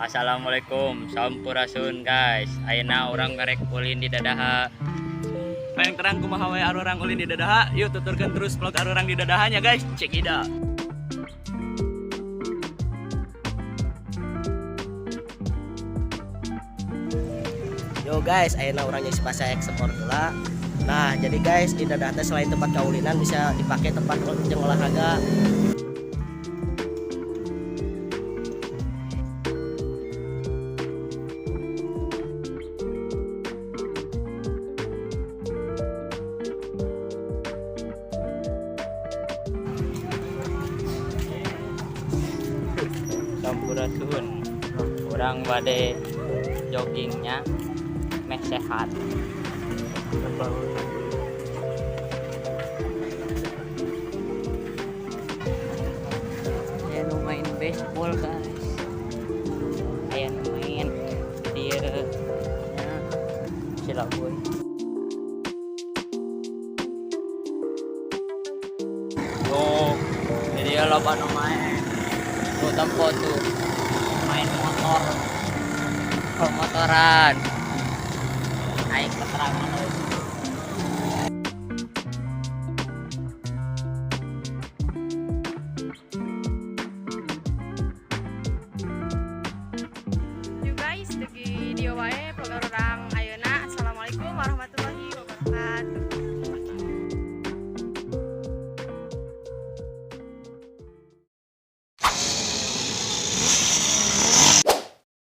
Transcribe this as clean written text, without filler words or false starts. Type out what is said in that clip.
Assalamualaikum, sampurasun guys. Ayeuna urang ngarek ulin di Dadaha. Hayang terang kumaha wae arurang ulin di Dadaha, yuk tuturkan terus vlog arurang di Dadahanya, guys. Check it out. Yo guys, ayeuna urang nya bahasa ekspor heula. Nah, jadi guys, di Dadaha teh selain tempat kaulinan bisa dipakai tempat jeung olahraga. Sampurasun. Urang bade joggingnya meh sehat. Aya nu main baseball, guys. Aya nu main dia nya sila boy. Tuh, jadi loba nu main. Tuh tempo tuh main motor. Motoran. Naik keterangan euy.